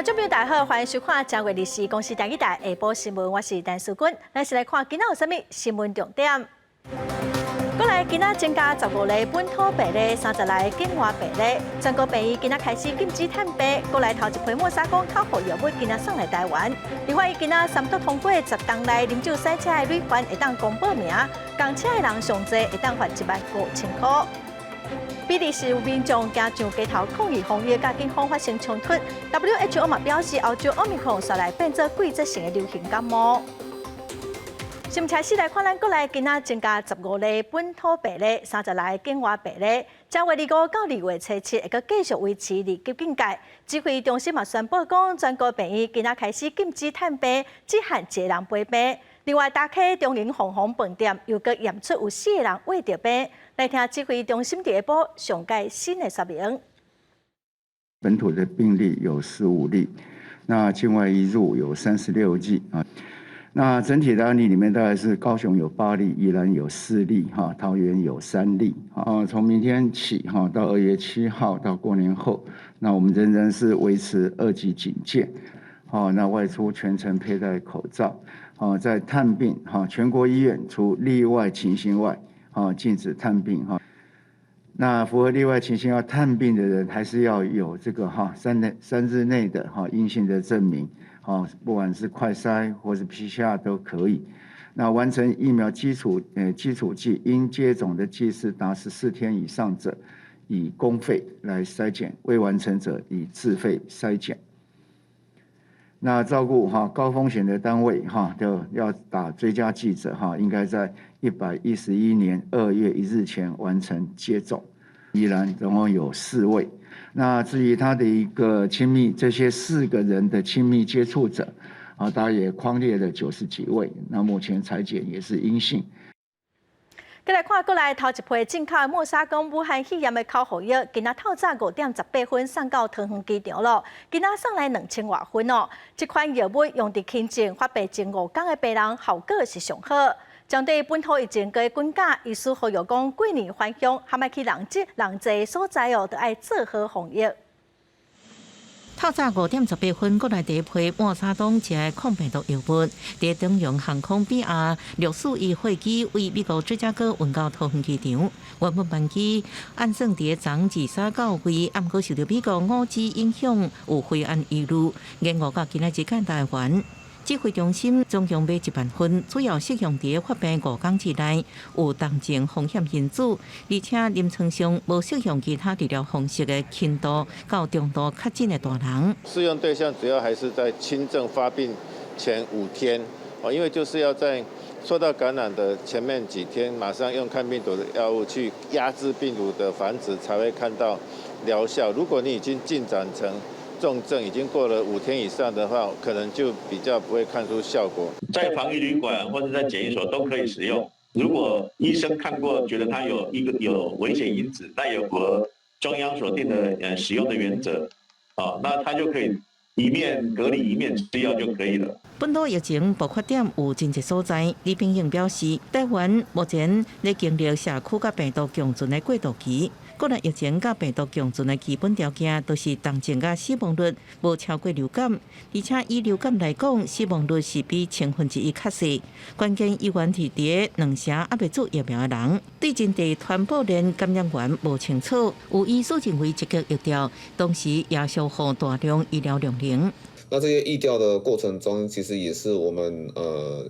眾朋友大家好，歡迎收看正月二四公視台語台下晡新聞，我是陳淑君。咱先來看今仔有啥物新聞重點。國內今仔增加15例本土病例，30來境外病例。全國病院今仔開始禁止探病。國內頭一批莫沙講口服藥物今仔送來台灣。另外，今仔三讀通過10冬內啉酒駛車的累犯會當公報名，共車的人上濟會當罰1萬5千箍。比利時有民眾驚上街頭抗議防疫，佮警方發生衝突。WHO 嘛表示，歐洲奧密克戎煞來變做季節性的流行感冒。新聞開始來看，咱國內今仔增加十五例本土病例，30來境外病例。正月25到2月初7會閣繼續維持二級警戒。指揮中心嘛宣布講，全國病院今仔開始禁止探病，只限一個人陪病。另外，大溪中營鳳凰飯店又閣驗出有四個人穢著病。來聽指揮中心佇下晡上蓋新的說明。本土的病例有15例，那境外移入有36例啊。那整體的案例裡面，大概是高雄有8例，宜蘭有4例，哈，桃園有3例。啊，從明天起，哈，到2月7號到過年後，那我們仍然是維持二級警戒。好，那外出全程佩戴口罩。好，在探病，哈，全國醫院除例外情形外，啊，禁止探病，哈。那符合例外情形要探病的人，還是要有這個哈3日內的哈陰性的證明。哦，不管是快篩或是 PCR 都可以。那完成疫苗基礎劑應接種的劑次達14天以上者，以公費來篩檢；未完成者以自費篩檢。那照顧哈高風險的單位哈，就要打追加劑者哈，應該在111年2月1日前完成接種。宜蘭總共有四位。那至於他的一個親密，這些四個人的親密接觸者，啊，大約匡列了90幾位。那目前採檢也是陰性。閣來看國內頭一批進口的莫沙講武漢肺炎的口服藥，今仔透早5點18分送到桃園機場咯。今仔送來2000外份哦。這款藥物用佇輕症發病前5天的病人，效果是上好。針對本土疫情閣滾價，醫師呼籲講，過年返鄉，還欲去人擠人濟所在哦，著愛做好防疫。透早5點18分，國內第一批默沙東這个抗病毒藥物，佇長榮航空 BR641貨機為美國芝加哥運到桃園機場。原本班機按算佇昨23到位，毋過受著美國5G 影響，有飛安疑慮，延誤到今仔日抵台灣。指揮中心總共買1萬份，主要適用佇發病5天之內有重症風險因子，而且臨床上無適用其他治療方式的輕度到中度確診的大人。適用對象主要還是在輕症發病前5天，哦，因為就是要在受到感染的前面幾天，馬上用抗病毒的藥物去壓制病毒的繁殖，才會看到療效。如果你已經進展成重症，已經過了5天以上的話，可能就比較不會看出效果。在防疫旅館或者在檢疫所都可以使用。如果醫生看過，覺得他有一個有危險因子，那有符合中央所定的使用的原則，啊，那他就可以一面隔離一面吃藥就可以了。本土疫情爆發點有真濟所在，李炳英表示，台灣目前咧經歷社區佮病毒共存的過渡期。國內疫情佮病毒共存的基本條件，都是重症佮死亡率無超過流感，而且以流感來講，死亡率是比1/1000較細。關鍵依然佇佇兩成猶未注疫苗的人，對真濟傳播鏈感染源無清楚。有醫師認為積極疫調，同時也消耗大量醫療量能。那這些疫調的過程中，其實也是我們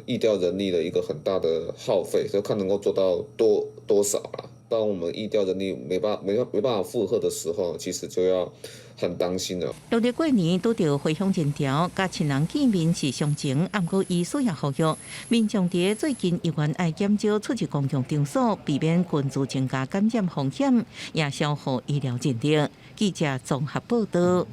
疫調人力的一個很大的耗費，所以看能夠做到多少啦。當我們疫調人力沒辦法負荷的時候，其實就要很擔心了。農曆過年拄著回鄉人潮，佮親人見面是常情，毋過醫師也呼籲民眾佇最近猶原愛減少出入公共場所，避免群聚增加感染風險，也消耗醫療人力。記者綜合報道。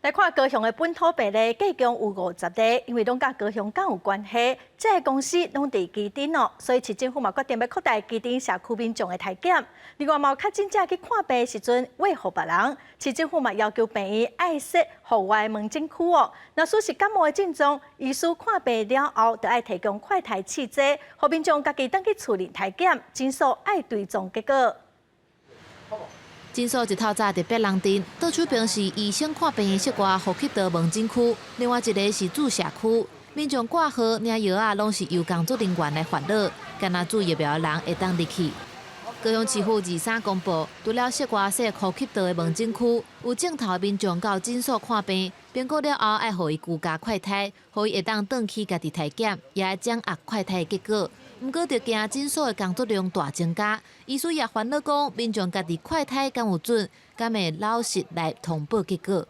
來看高雄的本土病例，計共有50例，因為攏佮高雄港有關係，這个公司攏佇旗津哦，所以市政府嘛決定欲擴大旗津社區民眾的篩檢。另外，嘛有確診者去看病的時陣，餵予別人，市政府嘛要求病院愛設戶外門診區哦。若屬是感冒的症狀，醫師看病了後，就愛提供快篩試劑，予民眾家己轉去厝裡篩檢，診所愛追蹤結果。診所一透早佇別人鎮，倒手邊是醫生看病的室外呼吸道門診區，另外一个是注射區。民眾掛號、領藥仔，攏是由工作人員來煩惱，干焦注疫苗的人會當入去。高雄市府23公布，除了室外設呼吸道的門診區，有症頭的民眾到診所看病，評估了後愛予伊居家快篩，予伊會當轉去家己篩檢，也愛掌握快篩的結果。毋過，著驚診所的工作量大增加，醫師也煩惱講，民眾家己快篩敢有準，敢會老實來通報結果。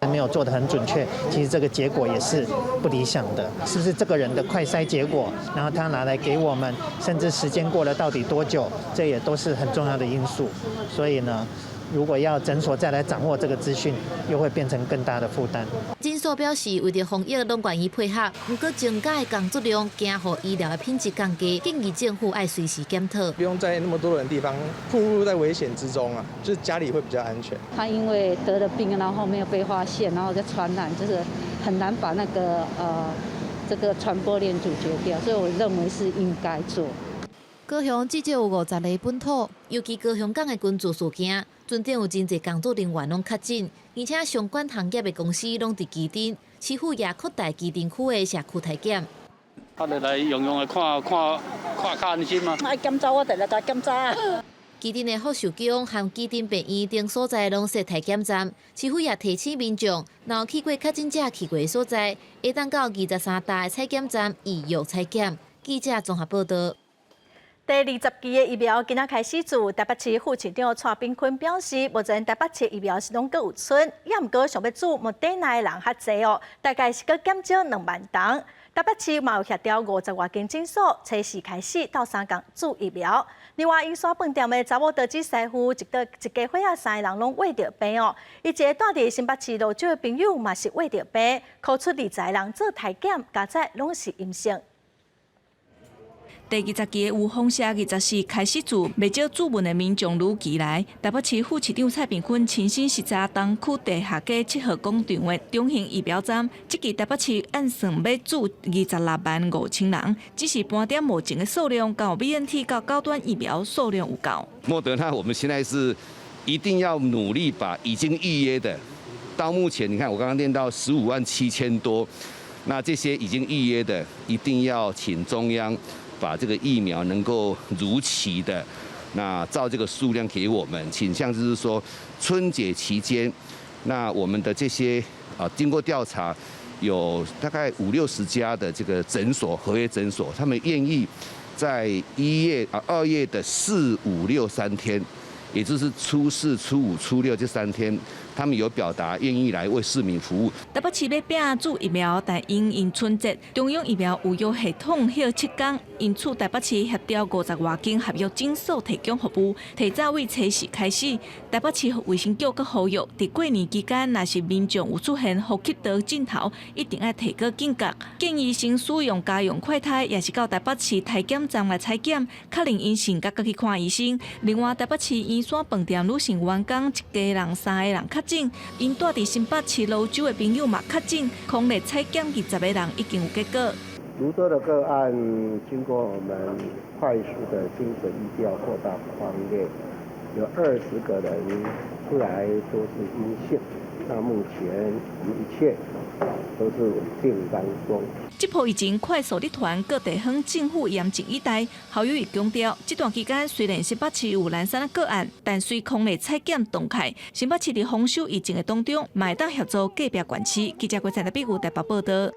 沒有做得很準確，其實這個結果也是不理想的。是不是這個人的快篩結果，然後他拿來給我們，甚至時間過了到底多久，這也都是很重要的因素。所以呢，如果要診所再來掌握這個資訊，又會變成更大的負擔。診所表示，為著防疫，攏願意配合，毋過增加的工作量，驚予醫療的品質降低，建議政府愛隨時檢討。不用在那麼多人的地方，暴露在危險之中啊，就是家裡會比較安全。他因為得了病，然後沒有被發現，然後再傳染，就是很難把那個這個傳播鏈阻絕掉，所以我認為是應該做。高雄至少有50例本土，尤其高雄港的群聚事件，船頂有真濟工作人員攏確診，而且相關行業的公司攏佇旗津，市府也擴大旗津區的社區篩檢。啊，就來用用來看看看較安心嘛。愛檢查我就來共檢查。旗津的福壽宮和旗津病院等所在攏設篩檢站，市府也提醒民眾，若有去過確診者去過的所在，會當到23搭的採檢站預約採檢。記者綜合報道。第20期的疫苗今仔開始注，台北市副市長蔡炳坤表示，目前台北市疫苗是攏閣有賰，也毋過想欲注莫德納的人較濟哦，大概是閣減少2萬筒。台北市嘛有協調50外間診所，初四開始鬥相共注疫苗。另外，鶯山飯店的查某刀子師傅一家伙仔三個人攏穢著病哦，伊一个蹛佇新北市蘆洲的朋友嘛是穢著病，箍出20個人做篩檢，加載攏是陰性。第二十期的有風險24開始注，袂少注文的民眾如期來。台北市副市長蔡炳坤親身視察東區地下街7號廣場的中型疫苗站。這期台北市按算欲注26萬5千人，只是盤點目前的數量，佮 BNT 佮高端疫苗數量有夠。莫德納，我們現在是一定要努力把已經預約的，到目前你看我剛剛念到15萬7千多，那這些已經預約的，一定要請中央把這個疫苗能夠如期的，那照這個數量給我們，傾向就是說春節期間，那我們的這些啊經過調查，有大概五六十家的這個診所合約診所，他們願意在1月啊2月的四五六三天，也就是初四、初五、初六這三天，他們有表達願意來為市民服務。台北市欲拼注疫苗，但因應春節，中央疫苗預約系統歇7工，因此台北市協調50外間合約診所提供服務，提早為初四開始。台北市衛生局閣呼籲，佇過年期間，若是民眾有出現呼吸道症頭，一定愛提高警覺，建議先使用家用快篩，抑是到台北市篩檢站來採檢，確認陰性，才閣去看醫生。另外，台北市圓山飯店女性員工一家人三个人確診，𪜶蹛佇新北市蘆洲的朋友嘛確診，匡列採檢20個人已經有結果。蘆洲的個案經過我們快速的精準疫調擴大匡列，有20個人出來都是陰性。那目前我們一切都是穩定當中。這波疫情快速咧傳，各地方政府嚴陣以待。侯友宜強調，這段期間雖然新北市有南山的個案，但隨匡列採檢動開，新北市佇封守疫情的當中，嘛會當協助隔壁縣市。記者郭陳的筆記台北報道。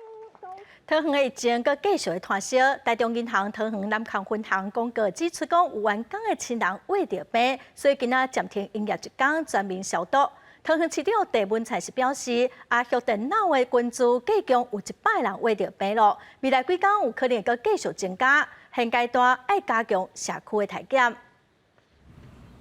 桃園的疫情閣繼續咧湠燒，台中銀行桃園南崁分行公告指出，講有員工的親人穢著病，所以今仔暫停營業一工，全面消毒。桃園市長鄭文燦是表示，阿旭電腦的群組計共有100人穢著病囉，未來幾工有可能閣繼續增加，現階段愛加強社區的篩檢。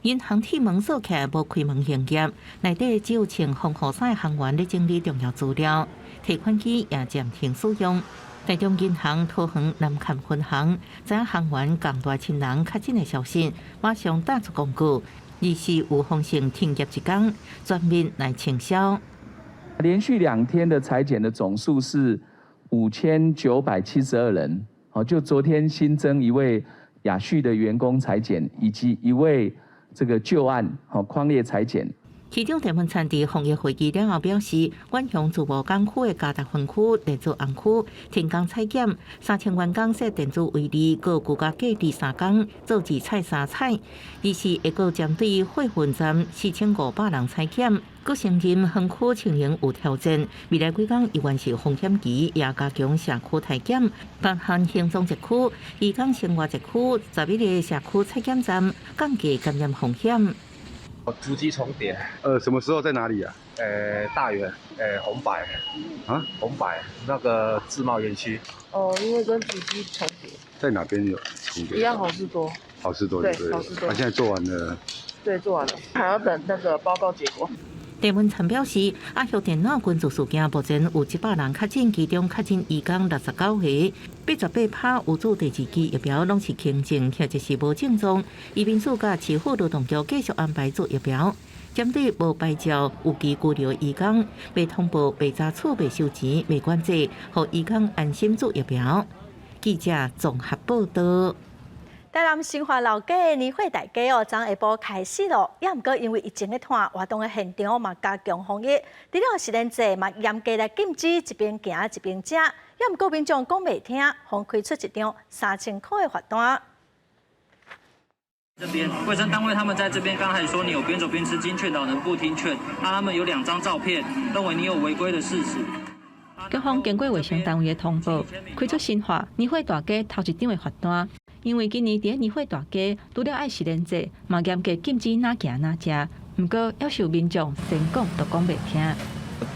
銀行鐵門鎖起來，無開門營業，內底只有穿防護衫的行員咧整理重要資料，提款機也暫停使用。台中銀行桃園南崁分行知影行員仝大親人確診的消息，馬上打出公告，24有風險停業一工，全面來清消。連續2天的採檢的總數是5972人，好，就昨天新增一位亞旭的員工採檢，以及一位這個舊案，吼匡列採檢。市長鄭文燦佇防疫會議了後表示，遠雄自貿港區的嘉達分區、電子紅區停工採檢，3000員工設電子圍籬，閣居家隔離3工，做二採三採。二是會閣針對貨運站4500人採檢，閣承認園區情形有挑戰，未來幾工依然是風險期，也加強社區篩檢，包含興莊一區、漁港生活一區11個社區採檢站，降低感染風險。足跡重疊。什麼時候在哪裡啊？大園，紅白。啊？紅白那個自貿園區。哦，因為跟足跡重疊。在哪邊有重疊？一樣好市多。好市多對，好市多。他現在做完了。對，做完了，還要等那個報告結果。鄭文燦表示，阿協電腦群組事件目前有100人確診，其中確診移工69個，88%有注第二劑疫苗，攏是輕症或者是無症狀。移民署佮市府勞動局繼續安排做疫苗，針對無牌照、有期居留移工，袂通報、袂查處、袂收錢、袂管制，予移工安心注疫苗。記者綜合報道。台南新華老街年貨大街哦，昨下晡開始咯，也毋過因為疫情的拖，活動的現場嘛加強防疫，除了實聯制嘛嚴格來禁止一邊行一邊食，也毋過民眾講袂聽，予開出一張3000箍的罰單。這邊衛生單位他們在這邊剛才說你有邊走邊吃，經勸導人不聽勸，那他們有兩張照片，認為你有違規的事實。警方經過衛生單位的通報，開出新化年貨大街頭一張的罰單。因為今年佇年貨大街，除了愛實聯制，嘛嚴格禁止若行若食。毋過，猶是有民眾先講都講袂聽。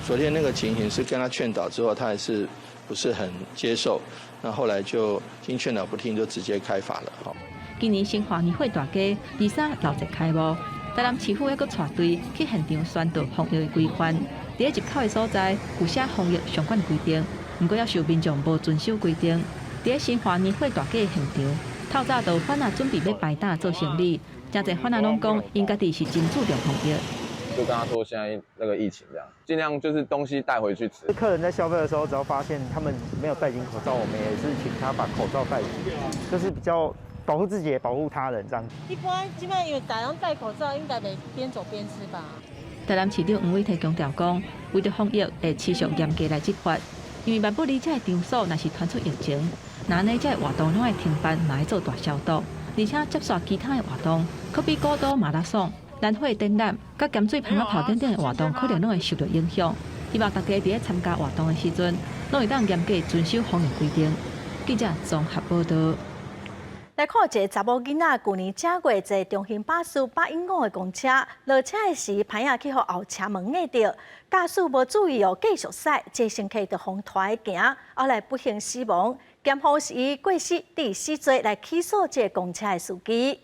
昨天那個情形是跟他勸導之後，他還是不是很接受。那後來就經勸導不聽，就直接開罰了。今年新化年貨大街二三六節開幕，台南市府猶閣帶隊去現場宣導防疫的規範。佇入口的所在有寫防疫相關的規定，毋過猶是有民眾無遵守規定。佇新化年貨大街的現場，透早就有販仔準備欲擺擔做生理，誠濟販仔攏講，𪜶家己是真注重防疫。就跟他說，現在那個疫情這樣，盡量就是東西帶回去吃。客人在消費的時候，只要發現他們沒有戴緊口罩，我們也是請他把口罩戴緊，就是比較保護自己，也保護他人這樣。一般基本上因為大家戴口罩，應該袂邊走邊吃吧。台南市長黃偉哲強調講，為著防疫會持續嚴格來執法，因為萬不里這个場所若是傳出疫情，那呢這个活動攏愛停辦，嘛愛做大消毒，而且接續其他的活動，可比古都馬拉松、蘭花展覽、佮鹹水蜂仔炮等等的活動，可能攏會受到影響。希望大家佇咧參加活動的時陣，攏會當嚴格遵守防疫規定。記者綜合報道。來看一个查某囡仔，舊年正月坐中興巴士815的公車，落車的時，棚仔去予後車門壓著，駕駛無注意哦，繼續駛，這乘客就予拖行，後來不幸死亡。檢方是以過失致死罪來起訴這个公車的司機。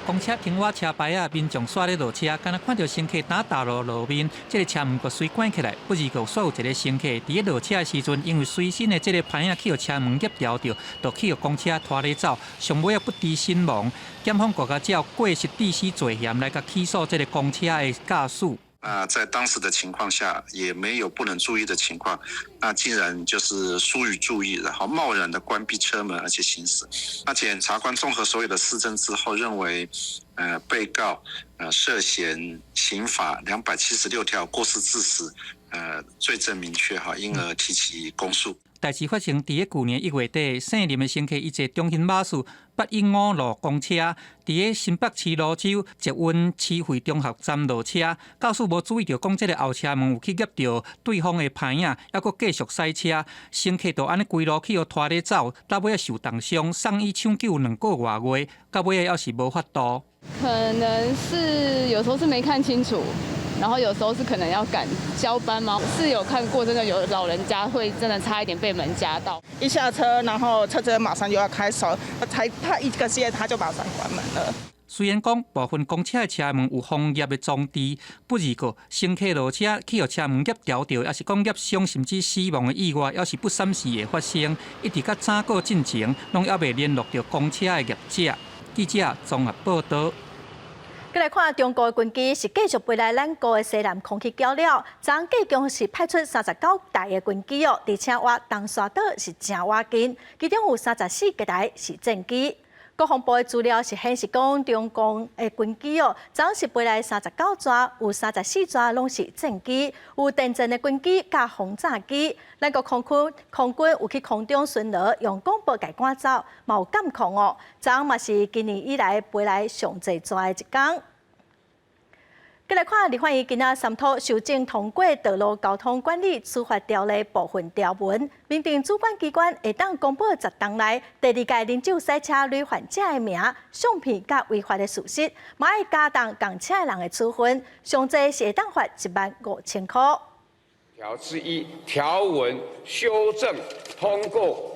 公車停倚車牌仔，民眾煞咧落車，敢若看著乘客打踏落路面，這个車門閣隨關起來，不而閣煞有一个乘客佇咧落車的時陣，因為隨身的這个棚仔去予車門夾牢著，就去予公車拖咧走，上尾仔不治身亡。檢方閣共照過失致死罪嫌來共起訴這个公車的駕駛。啊，在當時的情況下，也沒有不能注意的情況，那竟然就是疏於注意，然後貿然的關閉車門而且行駛。那檢察官綜合所有的事證之後，認為，被告，涉嫌刑法276條過失致死，罪證明確哈，因而提起公訴。代誌發生佇咧舊年1月底，姓林的乘客伊坐中興巴士815路公車，佇咧新北市蘆洲捷運市會中學站落車，駕駛無注意著講這个後車門有去夾著對方的棚仔，猶閣繼續駛車，乘客就按呢規路去予拖咧走，到尾仔受重傷，送醫搶救2個外月，到尾仔猶是無法度。可能是有時候是沒看清楚。然後有時候是可能要趕交班嗎？是有看過，真的有老人家會真的差一點被門夾到。一下車，然後車子馬上就要開手，才他一個線，他就馬上關門了。雖然講部分公車的車門有防夾的裝置，不而過乘客落車去予車門夾牢著，抑是講夾傷甚至死亡的意外，猶是不三時會發生。一直到早過進前，攏猶未聯絡著公車的業者。記者綜合報道。閣來看中國的軍機是繼續飛來咱國的西南空域攪擾，昨昏計共是派出39台的軍機哦，而且倚東沙島是誠倚近，其中有34台是戰機。國防部的資料是顯示講，中共的軍機哦，昨昏是飛來39逝，有34逝攏是戰機，有電戰的軍機佮轟炸機。咱國空軍有去空中巡邏，用廣播共趕走，嘛有監控哦。昨昏嘛是今年以來飛來上濟逝的一工。過來看，立法院今仔三讀修正通過道路交通管理處罰條例部分條文，明定主管機關會當公布10冬內第二屆啉酒駛車累犯者的名、相片佮違法的事實，嘛愛加重仝車的人的處分，上濟是會當罰1萬5千箍。條之一條文修正通過。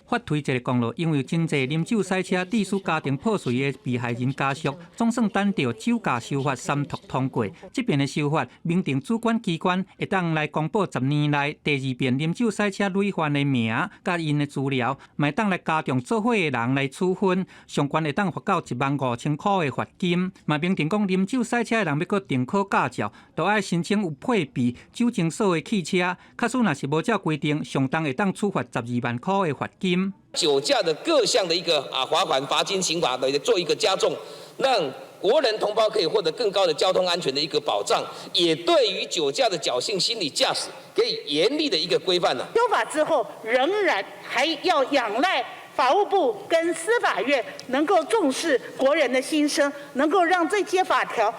法推這个公路，因為真濟啉酒駛車致使家庭破碎的被害人家屬，總算等著酒駕修法三讀通過。這遍的修法，明定主管機關會當來公布10年內第二遍啉酒駛車累犯的名佮𪜶的資料，嘛會當來加重做伙的人來處分，上懸會當罰到1萬5千箍的罰金。嘛明定講啉酒駛車的人欲閣重考駕照，都愛申請有配備酒精鎖的汽車。假使若是無照規定，上重會當處罰12萬箍的罰金。酒駕的各項的一個啊罰款、罰金、刑罰的做一個加重，讓國人同胞可以獲得更高的交通安全的一個保障，也對於酒駕的僥倖心理駕駛給予嚴厲的一個規範呢。修法之後，仍然還要仰賴法務部跟司法院能夠重視國人的心聲，能夠讓這些法條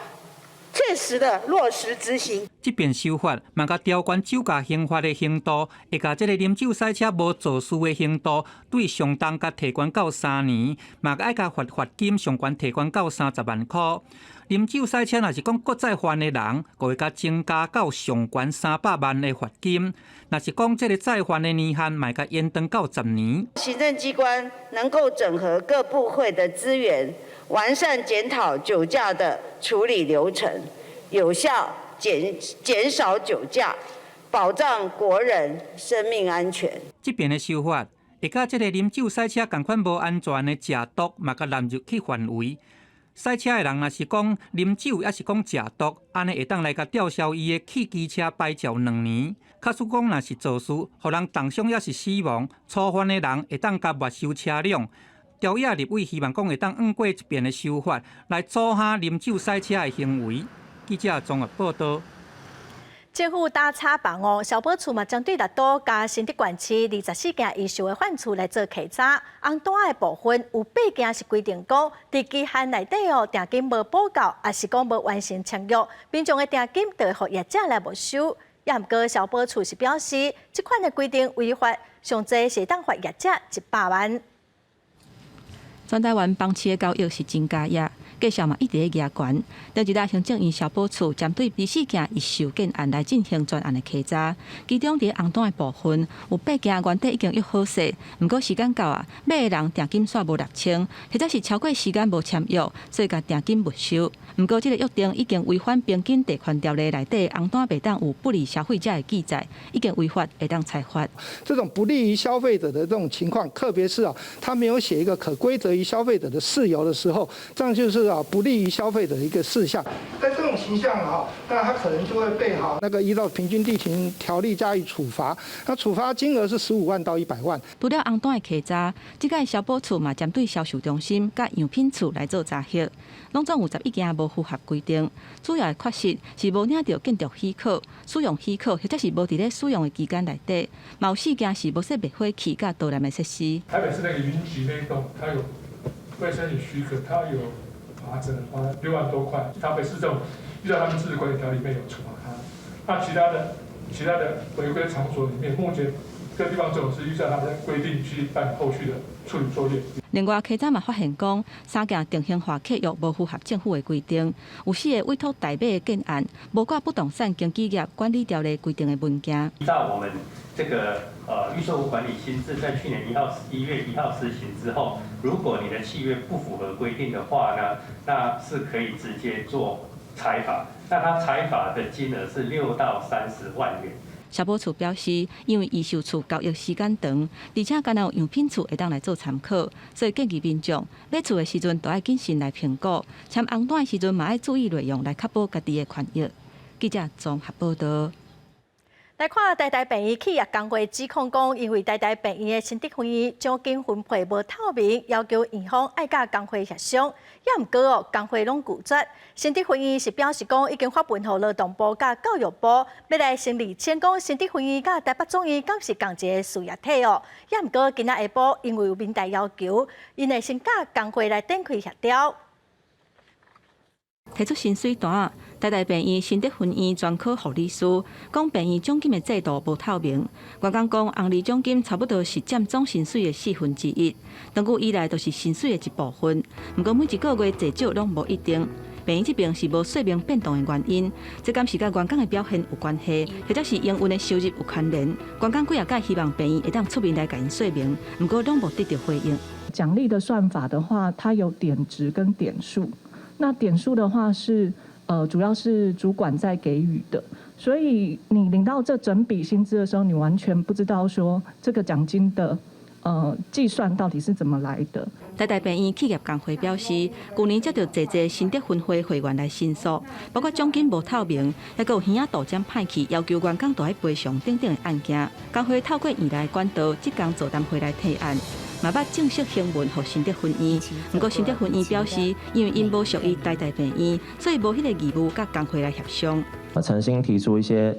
切實的落實執行。這遍修法嘛，共調懸酒駕刑罰的刑度，會共這个啉酒駛車無肇事的刑度，對上重共提懸到3年，嘛愛共罰罰金上懸提懸到30萬箍。啉酒駛車若是講閣再犯的人，閣會共增加到上懸300萬的罰金。若是講這个再犯的年限，嘛會共延長到10年。行政機關能夠整合各部會的資源，完善檢討酒駕的處理流程，有效減少酒駕，保障國人生命安全。這遍的修法，會共這个啉酒駛車仝款無安全的食毒，嘛共納入去範圍。駛車的人若是講啉酒，抑是講食毒，按呢會當來共吊銷伊的汽機車牌照2年。假使講若是肇事，予人重傷抑是死亡，初犯的人會當共沒收車輛。朝野立委希望講會當按過這遍的修法，來阻嚇啉酒駛車的行為。記者綜合報道。政府打炒房哦，消保處嘛針對六都佮新竹縣市24間預售的販厝來做稽查。紅單的部分有八間是規定講，佇期限內底哦，訂金無補夠，抑是講無完成簽約，民眾的訂金就會予業者來沒收。也毋過消保處是表示，這款的規定違法，上濟是會當罰業者100萬。全台灣房市的交易是真加熱，價數嘛一直咧夯懸。頂一日行政院消保處針對24件預售建案來進行專案的稽查，其中佇紅單的部分有八件原底已經約好勢，毋過時間到啊，買的人訂金煞無納清，或者是超過時間無簽約，所以共訂金沒收。毋過這个約定已經違反平均地權條例內底紅單袂當有不利消費者的記載，已經違法會當裁罰。這種不利於消費者的這種情況，特別是啊，他沒有寫一個可歸責於消費者的事由的時候，這樣就是啊不利於消費者的一個事項。在這種情況哈，那他可能就會被哈那個依照平均地權條例加以處罰。那處罰金額是15萬到100萬。除了紅單的稽查，這擺消保處嘛針對銷售中心佮樣品厝來做查核，攏總有11件無符合規定，主要的缺失是無領著建築許可、使用許可，或者是無佇咧使用的期間內底，嘛有四件是無設滅火器佮導纜的設施。台北市那個雲集那棟，它有未申請許可，它有罰則，罰6萬多塊。台北市政府依照他們自治管理條例裡面有處罰他。那其他的違規場所裡面，目前各地方政府是依照他們的規定去辦後續的處理作業。另外，稽查嘛發現講，三件定型化契約無符合政府的規定，有四个委託代買的建案，無掛不動產經紀業管理條例規定的文件。依照我們這個預售屋管理新制，在去年1月1號實行之後，如果你的契約不符合規定的話呢，那是可以直接做裁罰。那他裁罰的金額是6到30萬元。消保處表示，因為預售厝交易時間長，而且干焦有樣品厝會當來做參考，所以建議民眾買厝的時陣都愛謹慎來評估，簽紅單的時陣嘛愛注意內容來確保家己的權益。記者綜合報道。來看台大病院企業工會指控講，因為台大病院的新德分院獎金分配無透明，要求院方愛佮工會協商，也毋過哦，工會攏拒絕。新德分院是表示講，已經發文予勞動部佮教育部，欲來先釐清講新德分院佮台北總院敢是仝一个事業體哦。也毋過今仔下晡，因為有民代要求，𪜶會先佮工會來展開協調。提出薪水單，台大病院新德分院專科護理師講，病院獎金的制度無透明。員工講，紅利獎金差不多是佔總薪水的1/4，長久以來都是薪水的一部分。毋過每一個月濟少攏無一定。病院這邊是無說明變動的原因，這敢是佮員工的表現有關係，或者是營運的收入有牽連。員工幾仔擺希望病院會當出面來共𪜶說明，毋過攏無得著回應。獎勵的算法的話，它有點值跟點數。那點數的話是，主要是主管在給予的，所以你領到這整筆薪資的時候，你完全不知道說這個獎金的，計算到底是怎麼來的。台大病院企業工會表示，舊年接著濟濟新德分會會員來申訴，包括獎金無透明，抑閣有耳仔杜針歹去，要求員工都愛賠償等等的案件。工會透過院內管道，這工座談會來提案。嘛捌正式行文予新德分院，毋過新德分院表示，因為𪜶無屬於台大病院，所以無彼個義務佮工會來協商。誠心提出一些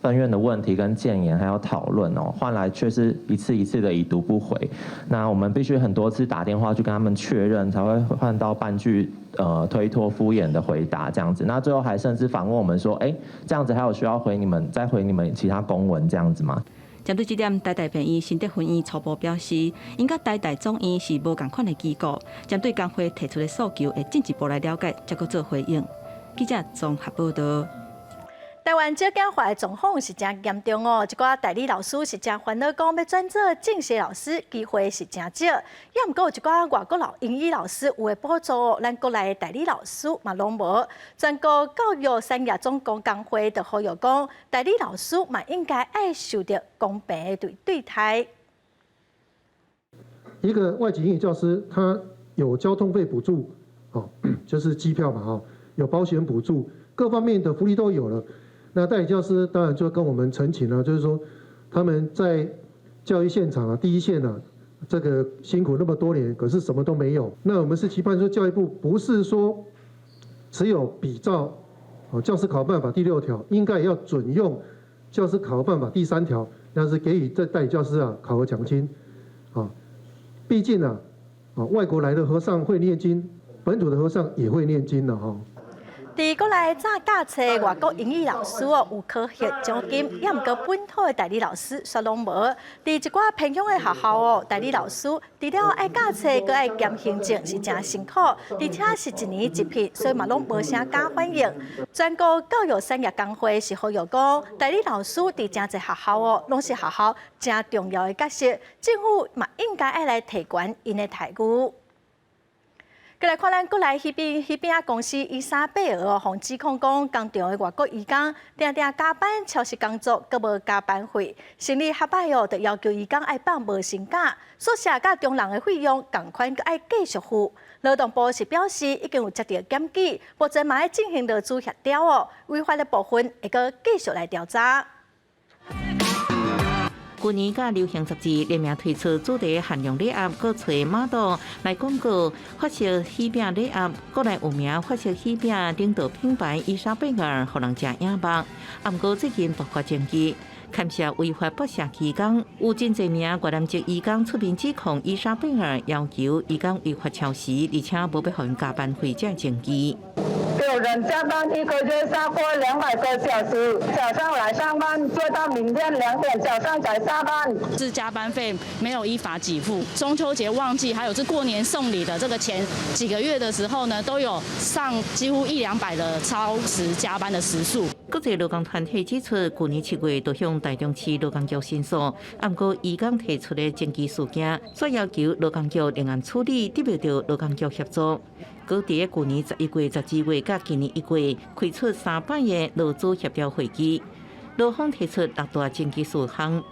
分院的問題跟建言，還有討論哦，換來卻是一次一次的已讀不回。那我們必須很多次打電話去跟他們確認，才會換到半句推脫敷衍的回答這樣子。那最後還甚至反問我們說：欸，這樣子還有需要回你們，再回你們其他公文這樣子嗎？針對這點，台大病院新德分院初步表示，𪜶佮台大總院是無仝款的機構，針對工會提出的訴求，會進一步來了解，才閣做回應。記者綜合報導。台灣少子化的狀況是誠嚴重哦，一寡代理老師是誠煩惱，講欲轉做正式老師機會是誠少。也毋過有一寡外國老英語老師有的補助哦，咱國內的代理老師嘛攏無。全國教育產業總工工會就呼籲講，代理老師嘛應該愛受著公平的對待。一個外籍英語教師，他有交通費補助，哦，就是機票嘛，哦，有保險補助，各方面的福利都有了。那代理教師當然就跟我們陳情了，就是說他們在教育現場啊，第一線啊，這個辛苦那麼多年，可是什麼都沒有。那我們是期盼說教育部不是說只有比照教師考核辦法第6條，應該也要準用教師考核辦法第3條，那是給予這代理教師啊考核獎金啊。畢竟啊，外國來的和尚會念經，本土的和尚也會念經的哈。佇國內早教冊外國英語老師哦，有考核獎金，也毋過本土的代理老師煞攏無。佇一寡偏鄉的學校哦，代理老師除了愛教冊，閣愛兼行政，是誠辛苦，而且是一年一聘，所以嘛攏無啥敢反映。全國教育產業工會是呼籲講，代理老師佇誠濟學校哦，攏是學校誠重要的角色，政府嘛應該愛來提懸𪜶的待遇。閣來看咱國內喜餅喜餅仔公司伊莎貝爾哦，予指控講工廠的外國移工定定加班超時工作，閣無加班費，生理較歹哦，就要求移工愛放無薪假，宿舍佮中人的費用仝款閣愛繼續付。勞動部是表示已經有接著檢舉，目前嘛咧進行勞資協調哦，違法的部分會閣繼續來調查。去年佮流行雜誌聯名推出主題限量禮盒，閣揣 model 來廣告法式喜餅禮盒，國內有名法式喜餅領導品牌伊莎貝爾，予人誠仰慕。啊，毋過最近爆發爭議，牽涉違法剝削移工，有真濟名越南籍移工出面指控伊莎貝爾要求移工違法超時，而且無欲予𪜶加班費，這爭議。有人加班一個月超過200個小時，早上來上班做到明天2點，早上才下班。是加班費沒有依法給付，中秋節旺季，還有是過年送禮的這個前幾個月的時候呢，都有上幾乎一兩百的超時加班的時數。國際勞工團體指出，去年7月就向台中市勞工局申訴，毋過移工提出的爭議事件，煞要求勞工局另案處理，得袂著勞工局協助。閣佇去年11月、12月佮今年1月，開出三擺的勞資協調會議，勞方提出六大爭議事項，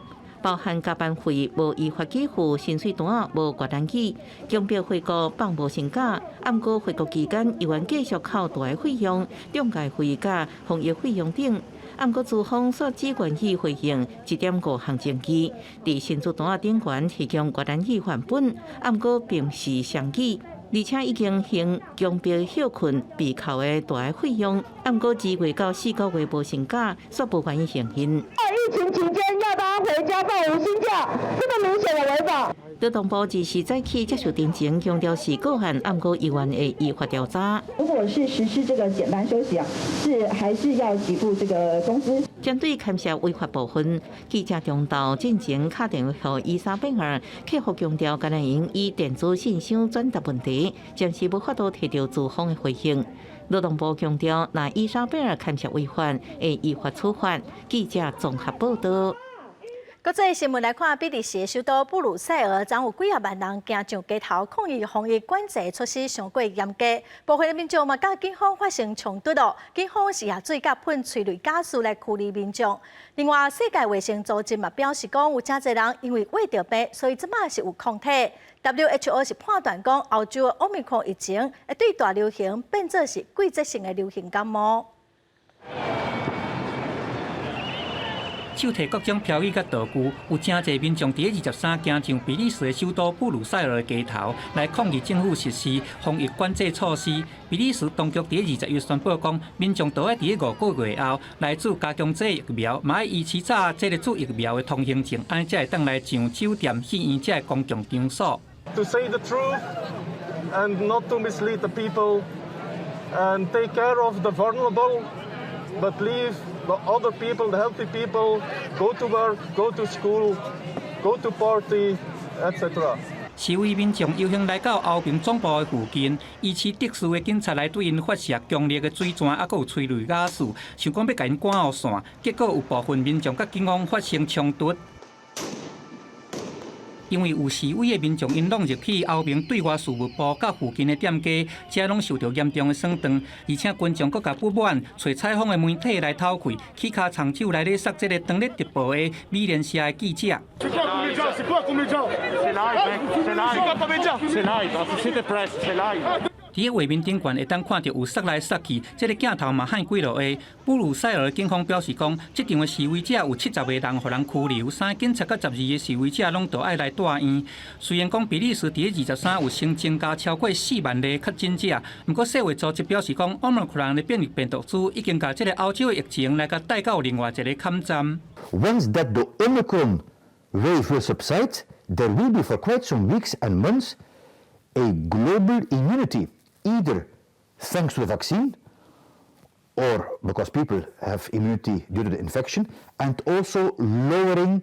包含加班費無依法給付、薪水單無越南語、強迫回國放無薪假，毋過回國期間猶原繼續扣大的費用、中介費佮防疫費用等。毋過資方煞只願意回應1.5項爭議，佇薪資單頂懸提供越南語範本，毋過並是雙語，而且已經行強迫歇睏被扣的大額費用，毋過2月到4個月無薪假，煞無願意承認。疫情期間要大家回家放無薪假，這個明顯的違法。勞動部自時早起接受陳情，強調是個案，毋過猶原會依法調查。如果是實施這個減班休息啊，是還是要給付這個工資？針對牽涉違法部分，記者中晝進前敲電話予伊莎貝爾客服強調，敢若用以電子信箱轉達問題，暫時無法度提著資方的回應。勞動部強調，若伊莎貝爾牽涉違法，會依法處罰。記者綜合報道。國際新聞來看，比利時首都布魯塞爾，昨有幾仔萬人行上街頭抗議防疫管制措施傷過嚴格，部分的民眾嘛佮警方發生衝突咯。警方是用水佮噴催淚瓦斯來驅離民眾。另外，世界衛生組織嘛表示講，有誠濟人因為患著病，所以這擺是有抗體。WHO 是判斷講，歐洲的奧密克戎疫情會對大流行變做是季節性的流行感冒。手提各種標語佮道具，有誠濟民眾佇咧23行上比利時的首都布魯塞爾的街頭，來抗議政府實施防疫管制措施。比利時當局佇咧21宣布講，民眾都愛佇咧5個月後來注加強劑疫苗，嘛愛維持早這個注疫苗的通行證，按呢才會當來上酒店、戲院這个公共場所。 To say the truth and not to mislead the people and take care of the vulnerable, but leave the other people, the healthy people, go to work, go to school, go to party, etc. 示威民眾遊行來到歐盟總部的附近，伊持特殊的警察來對𪜶發射強烈的水彈，猶閣有催淚瓦斯，想講欲共𪜶趕予散，結果有部分民眾佮警方發生衝突。因為有示威的民眾，𪜶挵入去歐盟對外事務部佮附近的店家，遮攏受著嚴重的損斷，而且群眾閣共不滿，揣採訪的媒體來討氣，起跤長手來咧捒這个當咧直播的美聯社的記者。佇個畫面頂懸會當看著有捒來捒去，這个鏡頭嘛幌幾落下。布魯塞爾警方表示講，這場的示威者有70個人予人拘留，三个警察佮12個示威者攏著愛來帶院。雖然講比利時佇咧23有新增加超過4萬例確診者，毋過世衛組織表示講，奧密克戎的變異病毒株已經共這个歐洲的疫情來共帶到另外一个坎站。 Once that the Omicron wave will subside, there will be for quite some weeks and months a global immunity. Either thanks to the vaccine or because people have immunity due to the infection, and also lowering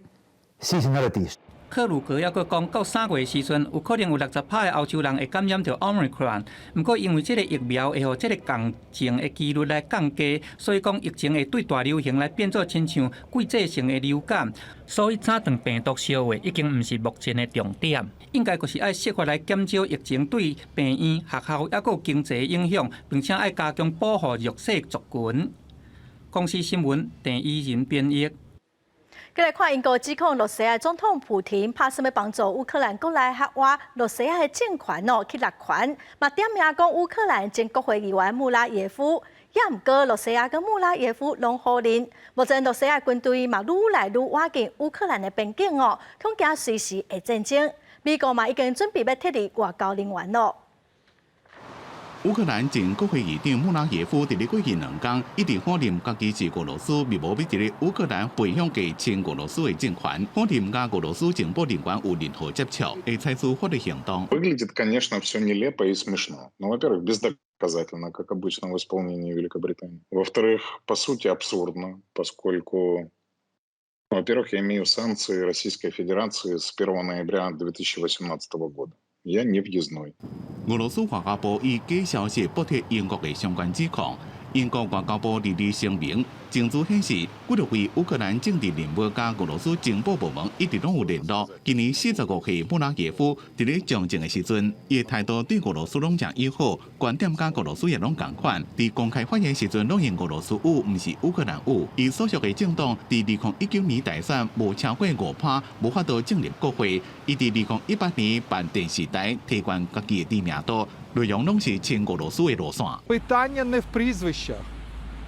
seasonalities. 克魯格猶閣講，到3月時陣，有可能有60%的歐洲人會感染著奧密克戎。毋過，因為這个疫苗會予這个共症的幾率來降低，所以講疫情會對大流行來變做親像季節性的流感。所以，早斷病毒相會已經毋是目前的重點，應該閣是愛設法來減少疫情對病院、學校猶閣經濟影響，並且愛加強保護弱勢族群。公視新聞鄭怡仁編譯。閣來看英國指控羅西亞總統普廷拍算欲幫助烏克蘭國內合挖羅西亞的政權哦去掠權，嘛點名講烏克蘭前國會議員穆拉耶夫，也毋過羅西亞佮穆拉耶夫攏否認。目前羅西亞軍隊嘛愈來愈倚近烏克蘭的邊境哦，恐驚隨時會戰爭。美國嘛已經準備欲撤離外交人員咯。烏克蘭前國會議長穆拉耶夫佇咧過去兩工一直否認家己是俄羅斯密謀欲佇咧烏克蘭培養個親俄羅斯的政權，否認佮俄羅斯情報人員有任何接觸，會採取法律行動。 Выглядит, конечно, все нелепо и смешно. Ну, во-первых, бездоказательно, как обычно в исполнении Великобритании. Во-вторых, по сути, абсурдно, поскольку, во-первых, я имею санкции Российской Федерации с 1 ноября 2018 года. Я не въездной. 俄羅斯外交部以假消息駁斥英國的相關指控。英國外交部佇聲明，證據顯示，幾多位烏克蘭政治人物佮俄羅斯情報部門一直攏有聯絡。今年45歲穆拉耶夫佇咧從政的時陣，伊的態度對俄羅斯攏誠友好，觀點佮俄羅斯也攏仝款。佇公開發言時陣，攏用俄羅斯語，毋是烏克蘭語。伊所屬的政黨佇2019年大選無超過5%，無法度進入國會。伊佇2018年辦電視台提懸家己的知名度，內容攏是親俄羅斯的路線。 Питання не в прізвищах,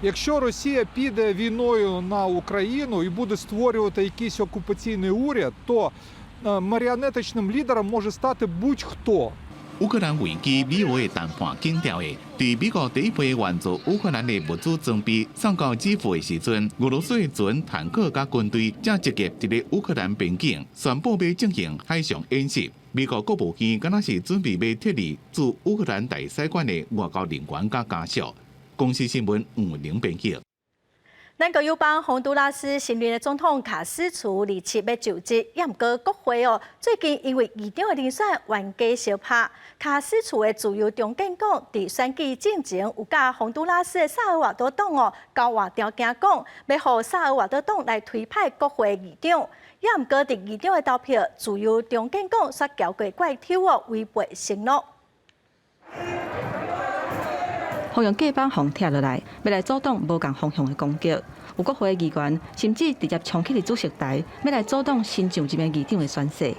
Якщо Росія піде війною на Україну і буде створювати якийсь окупаційний уряд, то маріонеточним лідером може стати будь-хто. 烏克蘭危機，美烏的談判緊調的。佇美國第一批援助烏克蘭的物資裝備送到基輔的時陣，俄羅斯的船、坦克佮軍隊正集結佇咧烏克蘭邊境，宣布欲進行海上演習。美國國務院敢若是準備欲撤離駐烏克蘭大使館的外交人員佮家屬。公視新聞吳玲編輯。咱國友邦宏都拉斯新任的總統卡斯楚27欲就職，也毋過國會哦，最近因為議長的人選冤家相拍，卡斯楚的自由中建黨佇選舉進前有佮宏都拉斯的薩爾瓦多黨哦交換條件，講欲予薩爾瓦多黨來推派國會議長，也毋過佇議長的投票，自由中建黨煞撬過怪抽哦，違背承諾。予用隔板予拆落來，欲來阻擋無仝方向的攻擊。有國會議員甚至直接衝去佇主席台，欲來阻擋新上任的議長的宣誓。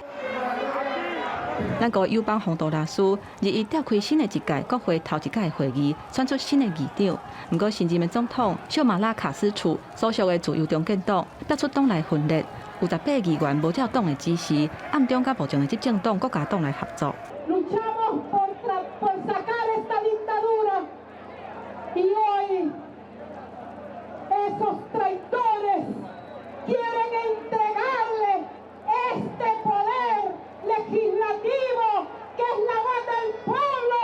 咱國友邦宏都拉斯21召開新的一屆國會頭一屆的會議，選出新的議長。毋過新任的總統小馬拉卡斯楚所屬的自由中建黨爆出黨內分裂，有18個議員無照黨的指示，暗中佮目前的執政黨國家黨來合作。 Luchamos por sacar esta dictadura y hoy esos traidores quieren entregarle este poder legislativo que es la voz del pueblo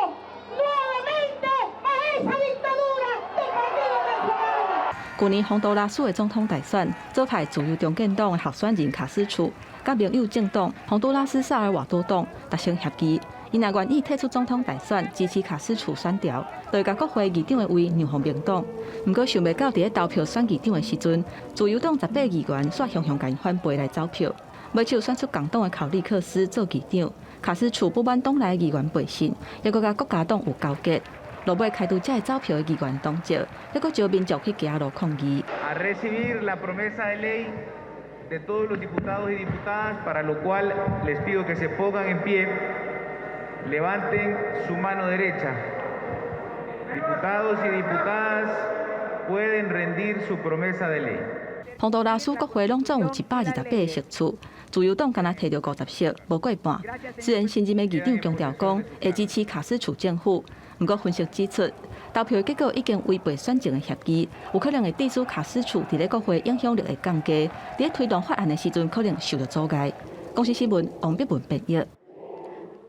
nuevamente a esa dictadura del Partido Nacional。去年宏都拉斯的總統大選，左派自由中建黨的候選人卡斯楚，佮盟友政黨宏都拉斯薩爾瓦多黨達成協議，𪜶若願意退出總統大選，支持卡斯楚選調，就會共國會議長的位讓予民黨。毋過想袂到，佇咧投票選議長的時陣，自由黨18議員煞雄雄共𪜶反背來走票，尾手選出共黨的考利克斯做議長。卡斯楚不滿黨內議員背信，猶閣佮國家黨有勾結。落尾開除這个走票的議員黨籍，猶閣招民眾去街路抗議。 A recibir la promesa de ley de todos los diputados y diputadas, para lo cual les pido que se pongan en pie, levanten su mano derecha. Diputados y diputadas pueden rendir su promesa de ley. 宏都拉斯國會攏總有128個席次，自由黨干焦提著50席，無過半。雖然新任的議長強調講會支持卡斯楚政府，毋過分析指出，投票結果已經違背選前的協議，有可能會致使卡斯楚佇咧國會影響力會降低，佇咧推動法案的時陣可能受到阻礙。公視新聞王碧文編譯。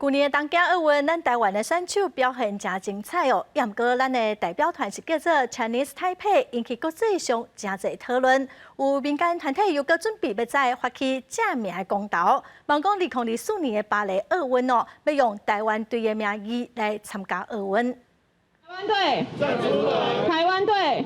舊年的東京奧運，咱台灣的選手表現誠精彩哦。也毋過，咱的代表團是叫做 Chinese Taipei，引起國際上誠濟討論。有民間團體又閣準備欲再發起正名的公投，望講2024年的巴黎奧運哦，欲用台灣隊的名義來參加奧運。台灣隊，台灣隊，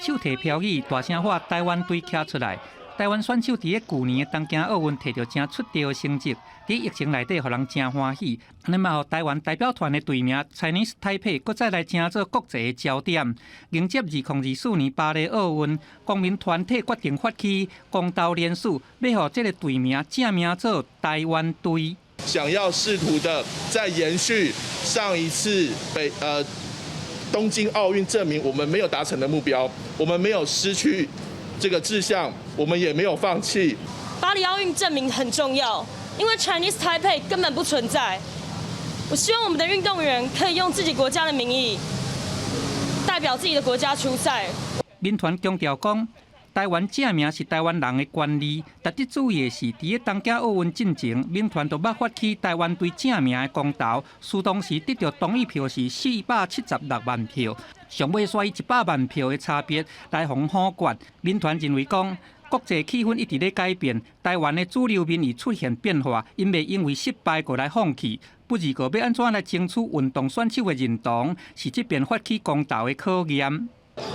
手提標語，大聲喊台灣隊徛出來。台灣選手佇咧舊年的東京奧運提著誠出色的成績，佇疫情內底，予人誠歡喜。按呢嘛，予台灣代表團的隊名 Chinese Taipei 閣再來成做國際的焦點。迎接2024年巴黎奧運，公民團體決定發起公投聯署，欲予這个隊名正名做台灣隊。想要試圖的再延續上一次東京奧運證明我們沒有達成的目標，我們沒有失去這個志向，我們也沒有放棄。巴黎奧運正名很重要，因為 Chinese Taipei 根本不存在。我希望我們的運動員可以用自己國家的名義，代表自己的國家出賽。民團強調講，台灣正名是台灣人的權利。值得注意的是，佇咧東京奧運進前，民團就捌發起台灣隊正名的公投，書當時得著同意票是476萬票，上尾煞以100萬票的差別來予否決。民團認為講，國際氣氛一直咧改變，台灣的主流民意出現變化，𪜶袂因為失敗閣來放棄。不過，欲按怎來爭取運動選手的認同，是這遍發起公投的考驗。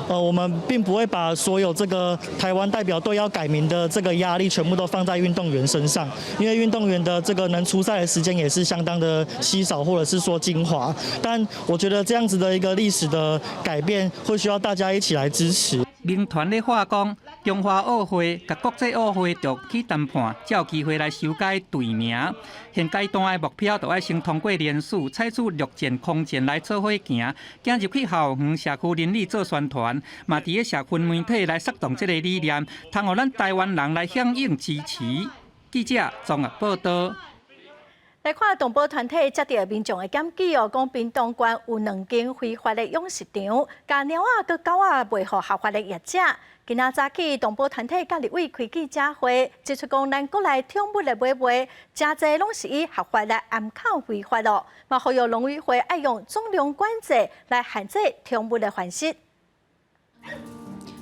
我們並不會把所有這個台灣代表隊要改名的這個壓力全部都放在運動員身上，因為運動員的這個能出賽的時間也是相當的稀少，或者是說精華。但我覺得這樣子的一個歷史的改變，會需要大家一起來支持。民團的話講，中華奧會佮國際奧會著去談判，才有機會來修改隊名。現階段的目標，著愛先通過聯署，採取陸戰、空戰來做伙行，行入去校園社區鄰里做宣傳，嘛佇咧社群媒體來煽動這个理念，通予咱台灣人來響應支持。記者綜合報道。來看動保團體接著民眾的檢舉哦，講屏東縣有兩間非法的養殖場，共貓仔佮狗仔賣予合法的業者。今仔早起，動保團體佮立委開記者會，指出講咱國內寵物的買賣，誠濟攏是以合法來掩藏非法咯。嘛，呼籲農委會愛用總量管制來限制寵物的繁殖。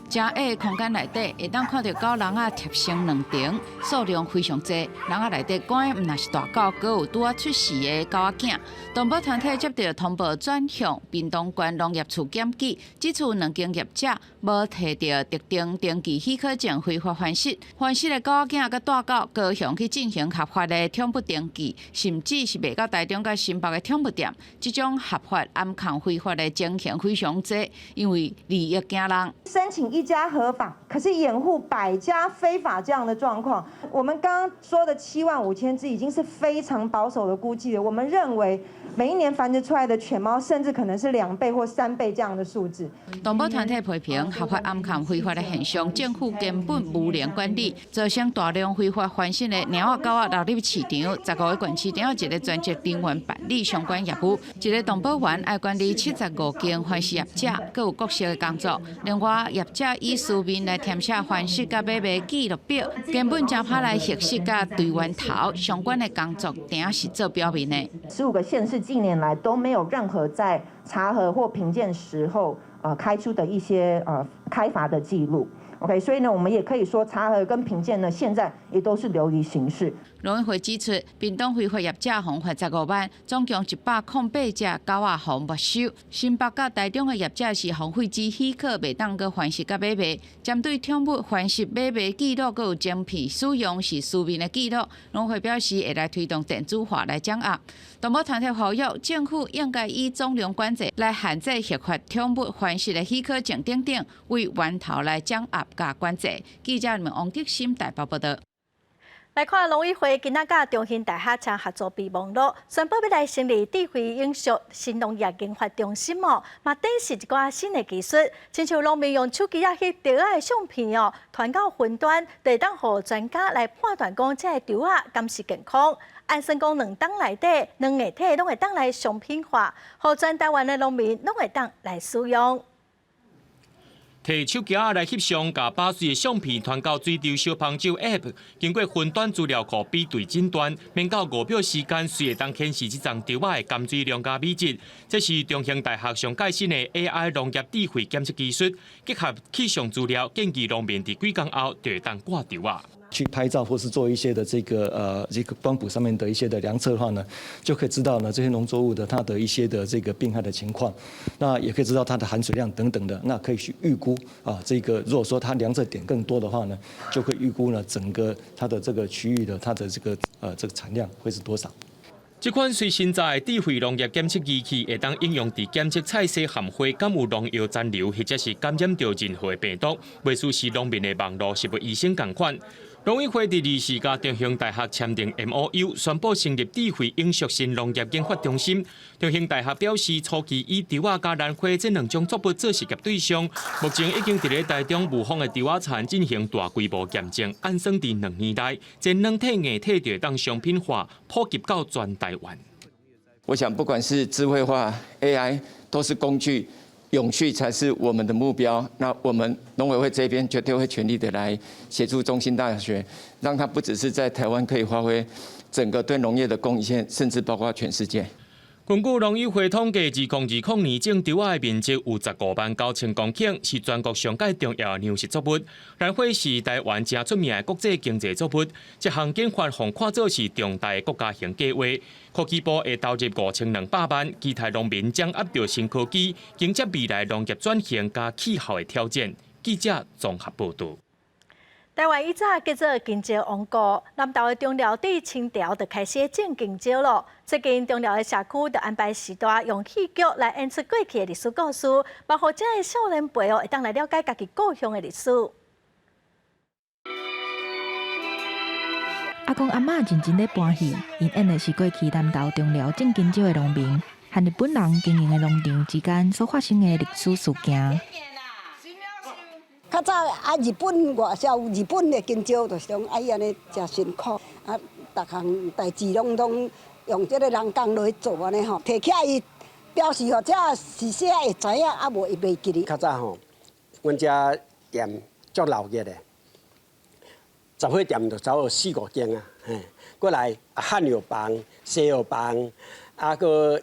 誠狹的空間內底，會當看著狗籠仔疊成兩層，數量非常濟。籠仔內底關的毋但是大狗，閣有拄仔出世的狗仔囝。動保團體接著通報轉向屏東縣農業處檢舉，指出兩間業者無提著特定登記許可證非法繁殖，繁殖的狗仔囝佮大狗高雄去進行合法的寵物登記，甚至是賣到台中佮新北的寵物店。這種合法掩藏非法的情形非常濟，因為利益驚人。申請一家合法，可是掩護百家非法這樣的狀況。我們剛剛說的7萬5千隻已經是非常保守的估計了。我們認為每一年繁殖出來的犬貓，甚至可能是2倍或3倍這樣的數字。動保團體批評合法掩藏非法的現象，政府根本無能管理，造成大量非法繁殖的貓仔狗仔流入市場。15個縣市長一个專職人員辦理相關業務，一个動保員愛管理75間繁殖業者，閣有各式的工作。另外，業者以書面來填寫繁殖佮買賣記錄表，根本誠歹來核實佮追源頭相關的工作，定是做表面的。15個縣市近年來都沒有任何在查核或評鑑時候，開出的一些開罰的記錄。OK，所以呢，我們也可以說查核跟評鑑呢，現在也都是流於形式。農委會指出，屏東非法業者予罰15萬，總共108隻狗仔予沒收。新北佮台中的業者是予廢止許可，袂當閣繁殖佮買賣。針對寵物繁殖買賣記錄，閣有晶片使用是書面的記錄，農委會表示會來推動電子化來掌握。動保團體呼籲政府應該以總量管制來限制合法寵物繁殖的許可證等等，為源頭來掌握佮管制。記者們王德心台北報道。來看農委會今仔佮中興大學簽合作備忘錄，宣布欲來成立智慧永續新農業研發中心哦，嘛展示一寡新的技術，親像農民用手機仔翕稻仔的相片哦，傳到雲端，就會當予專家來判斷講這个稻仔敢是健康。按算講2冬內底，軟硬體攏會當來商品化，予全台灣的農民攏會當來使用。提手機仔來翕相，共把水的相片傳到水稻小幫手 App，經過雲端資料庫比對診斷，免到5秒時間，隨會當顯示這叢稻仔的含水量佮米質。這是中興大學上蓋新的 AI 農業智慧檢測技術，結合氣象資料，建議農民佇幾工後就會當割稻仔。去拍照或是做一些的這個光譜上面的一些的量測的話呢，就可以知道呢這些農作物的它的一些的這個病害的情況，那也可以知道它的含水量等等的，那可以去預估啊，這個如果說它量測點更多的話呢，就可以預估呢整個它的這個區域的它的這個產量會是多少。這款隨身載智慧農業檢測儀器，會當應用佇檢測菜蔬含花敢有農藥殘留，或者是感染著任何的病毒，袂輸是農民的網路食物醫生仝款。農委會佇24佮中興大學簽訂 MOU，宣布成立智慧永續新農業研發中心。中興大學表示，初期以稻仔佮蘭花這兩種作物做實驗對象，目前已經佇咧台中霧峰的稻仔田進行大規模驗證，按算佇2年內，這軟體硬體就會當商品化，普及到全台灣。我想，不管是智慧化 AI，都是工具。永續才是我們的目標。那我們農委會這邊絕對會全力的來協助中興大學，讓它不只是在台灣可以發揮整個對農業的貢獻，甚至包括全世界。根據農委會統計，2020年種稻仔的面積有15萬9千公頃，是全國上蓋重要的糧食作物。蘭花是台灣誠出名的國際經濟作物，這項研發予看做是重大的國家型計劃。科技部會投入5200萬，期待農民掌握著新科技，迎接未來農業轉型佮氣候的挑戰。記者綜合報導。台灣以早叫做香蕉王國，南投的中寮佇清朝就開始種香蕉囉。最近中寮的社區就安排時段用戲劇來演出過去的歷史故事，嘛予遮的少年輩哦，會當來了解家己故鄉的歷史。阿公阿嬤認真咧搬戲，𪜶演的是過去南投中寮種香蕉的農民和日本人經營的農場之間所發生的歷史事件。較早啊，日本外銷日本的香蕉，就是講愛按呢誠辛苦啊，逐項代誌攏攏用這个人工落去做按呢吼，提起來伊表示吼，這是啥會知影，啊無伊袂記得。較早吼，阮遮店足鬧熱的，雜貨店就走有四五間啊，嘿，過來漢藥房、西藥房，啊，閣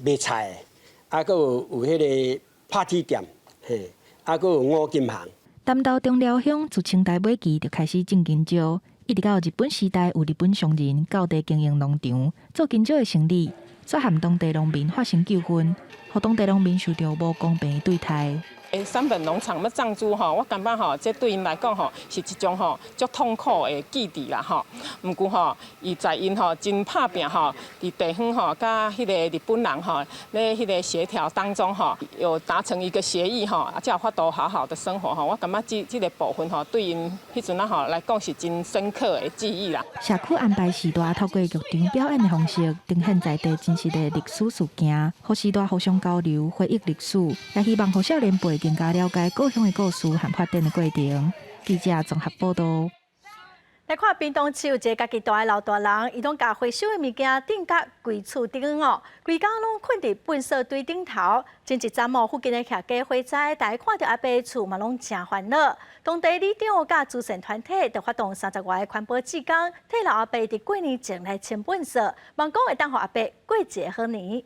賣菜的，啊，閣有有彼个拍鐵店，嘿，啊，閣有五金行。南投中寮鄉自清代尾期就開始種香蕉，一直到日本時代，有日本商人到地經營農場，做香蕉的生意，煞和當地農民發生糾紛，予當地農民受著無公平的對待。欸，山本農場欲漲租吼，我感覺吼，這對𪜶來講吼，是一種吼足痛苦的記憶啦吼。毋過吼，伊在𪜶吼真拍拚吼，佇地方吼，佮彼个日本人吼咧彼个協調當中吼，有達成一個協議吼，啊，才有法度好好的生活吼。我感覺這這个部分吼，對𪜶彼陣仔吼來講是真深刻的記憶啦。社區安排序大透過劇場表演的方式，呈現在地真實的歷史事件，予世代互相交流，回憶歷史，也希望予少年輩更加了解故鄉的故事和發展的過程。記者綜合報導。來看屏東市有一个家己蹛的老大人，伊攏共回收的物件釘佮規厝頂哦，規工攏睏佇糞埽堆頂頭。前一陣哦，附近的客家火災，大家看著阿伯厝嘛攏誠煩惱。當地里長佮慈善團體就發動30外个環保志工，替老阿伯佇過年前來清糞埽，望講會當予阿伯過一个好年。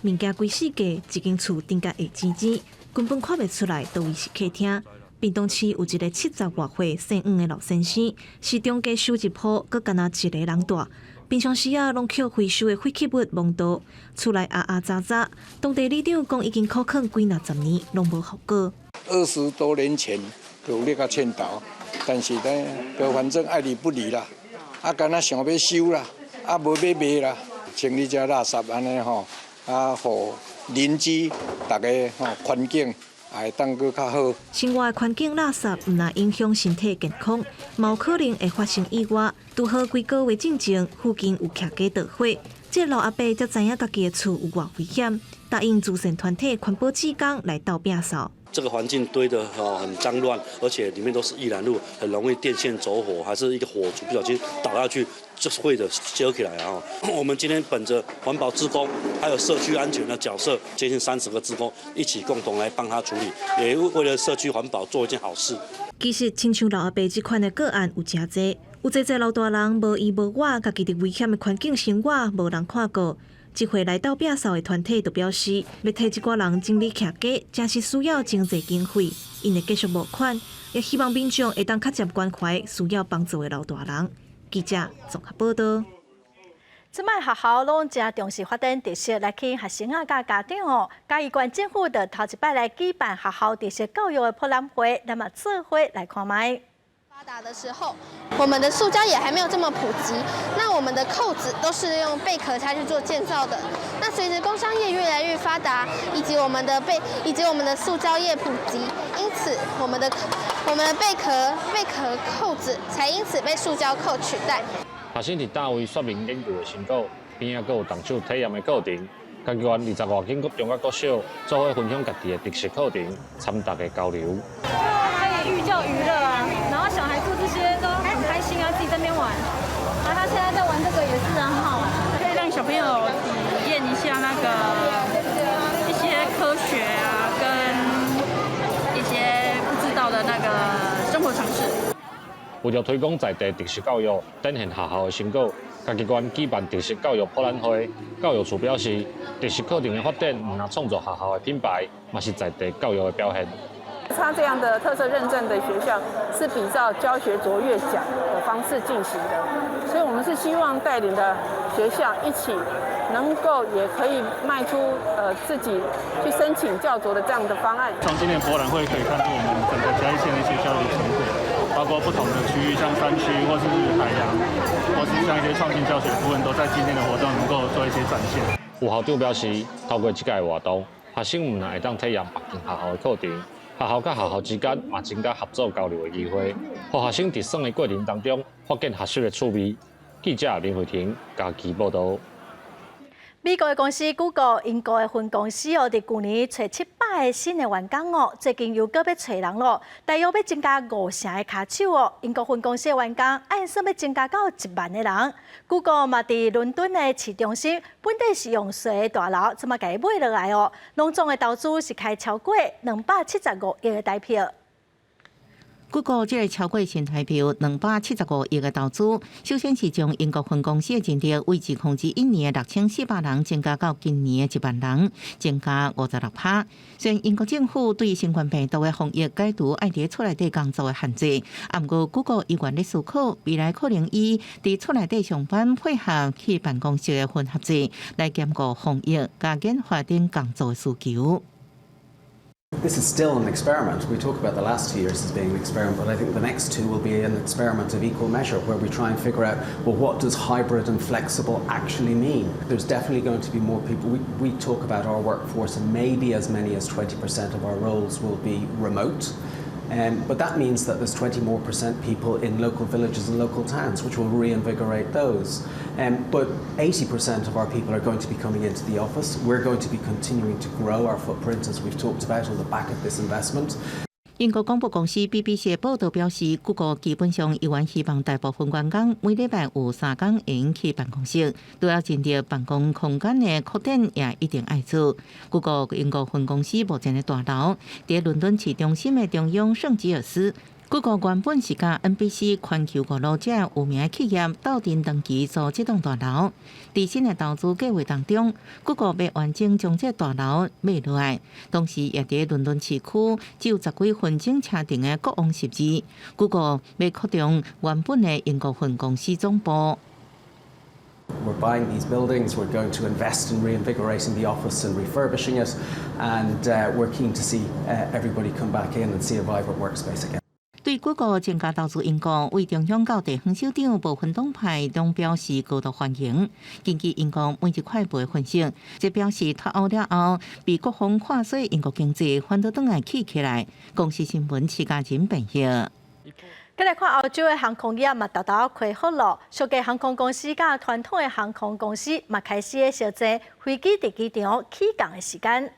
物件規世界，一間厝頂甲會尖尖，根本看袂出來佗位是客廳。屏東市有一个70外歲姓黃的老先生，是中家收集鋪，閣干焦一个人蹛。平常時啊，攏予回收的廢棄物蒙到，厝內阿阿雜雜。當地里長講已經苦勸幾若十年，攏無效果。20多年前就有咧共勸導，但是呢，就反正愛理不理啦，啊，干焦想欲收啦，啊，無欲賣啦，清理這垃圾按呢吼。啊，予鄰居逐家吼環境也會當閣較好。生活的環境垃圾毋但影響身體健康，嘛有可能會發生意外。拄好幾个月進前，附近有客家著火，這个老阿伯才知影家己的厝有偌危險，答應慈善團體環保志工來鬥摒掃。這個環境堆得很髒亂，而且裡面都是易燃物，很容易電線走火，還是一個火燭不小心倒下去就是會的燒起來啊！我們今天本着環保志工，還有社區安全的角色，接近30個志工一起共同來幫他處理，也為了社區環保做一件好事。其實，親像老阿伯這款的個案有誠濟，有濟濟老大人無依無倚，家己佇危險的環境生活，無人看顧。這回來鬥摒掃的團體就表示，欲替這寡人整理徛家，誠是需要真濟經費，𪜶會繼續募款，也希望民眾會當較濟關懷需要幫助的老大人。記者綜合報導。這擺學校攏誠重視發展特色來吸引學生佮家長哦。嘉義縣政府就頭一擺來舉辦學校特色教育的博覽會，咱嘛做伙來看覓。發達的時候，我們的塑膠也還沒有這麼普及，那我們的扣子都是用貝殼下去做建造的。那隨着工商業越來越發達，以及我們的貝以及我們的塑膠業普及，因此我們的貝殼扣子才因此被塑膠扣取代。學生佇單位說明研究的成果，邊仔閣有動手體驗的過程。嘉義縣20外間國中佮國小做伙分享家己的特色課程，參大家交流。它也寓教於樂啊，然後小孩做這些都很開心啊，自己在那邊玩。啊，他現在在玩這個也是啊，很好玩，可以讓小朋友體驗一下那個一些科學啊，跟一些不知道的那個生活常識。為著推廣在地特色教育，展現學校的成果，嘉義縣舉辦特色教育博覽會。教育處表示，特色課程的發展，毋但創造學校的品牌，嘛是在地教育的表現。他這樣的特色認證的學校是比照教學卓越獎的方式進行的，所以我們是希望帶領的學校一起能夠也可以邁出自己去申請教卓的這樣的方案。從今年博覽會可以看出我們整個嘉義縣的一些教育成果，包括不同的區域，像山區或是海洋，或是像一些創新教學部分，都在今天的活動能夠做一些展現。有校長表示，透過這屆活動，學生毋但會當體驗別間學校的課程，學校佮學校之間嘛增加合作交流的機會，予學生佇耍的過程當中發現學習的趣味。記者林慧婷嘉義報導。美國的公司 Google 英國的分公司哦，佇舊年揣700个新的員工哦，最近又閣欲揣人囉，大約欲增加五成的跤手哦。英國分公司的員工按算欲增加到1萬个人。Google 嘛，佇倫敦的市中心，本底是用稅的大樓，這馬共伊買落來哦？攏總的投資是開超過275億的台票。 Google 這个超過新台票275億的投資，首先是將英國分公司的人力維持2021年的6400人增加到今年的1萬人，增加56%。雖然英國政府對新冠病毒的防疫解除愛佇厝內底工作的限制，啊，毋過 Google 依然咧思考未來可能以佇厝內底上班配合去辦公室的混合制來兼顧防疫佮研發等工作的需求。 This is still an experiment. We talk about the last 2 years as being an experiment, but I think the next two will be an experiment of equal measure where we try and figure out, well, what does hybrid and flexible actually mean? There's definitely going to be more people. We talk about our workforce and maybe as many as 20% of our roles will be remote. But that means that there's 20 more percent people in local villages and local towns, which will reinvigorate those. But 80% of our people are going to be coming into the office. We're going to be continuing to grow our footprint, as we've talked about, on the back of this investment. 英國廣播公司 BBC 的報道表示，谷歌基本上依然希望大部分員工每禮拜有3工會用去辦公室，除了人力辦公空間的擴展也一定愛做。谷歌英國分公司目前的大樓佇倫敦市中心的中央聖吉爾斯。谷歌原本是佮 NBC 環球娛樂這有名的企業鬥陣長期租這棟大樓。佇新的投資計劃當中，谷歌欲完整將這大樓買落來，同時也佇倫敦市區只有十幾分鐘車程的國王十字，谷歌欲擴張原本的英國分公司總部。 We're buying these buildings, we're going to invest in reinvigorating the office and refurbishing it, and we're keen to see everybody come back in and see a vibrant workspace again. 對谷歌增加投資英國，對中央到地方首長無分黨派攏表示高度歡迎。根據英國每日快報的分析，這表示脫歐了後，被各方看衰英國經濟反倒轉來起起來。公視新聞徐家仁編譯。再來看歐洲的航空業嘛，沓沓恢復囉。小價航空公司佮傳統的航空公司嘛，開始咧相爭飛機佇機場起降的時間。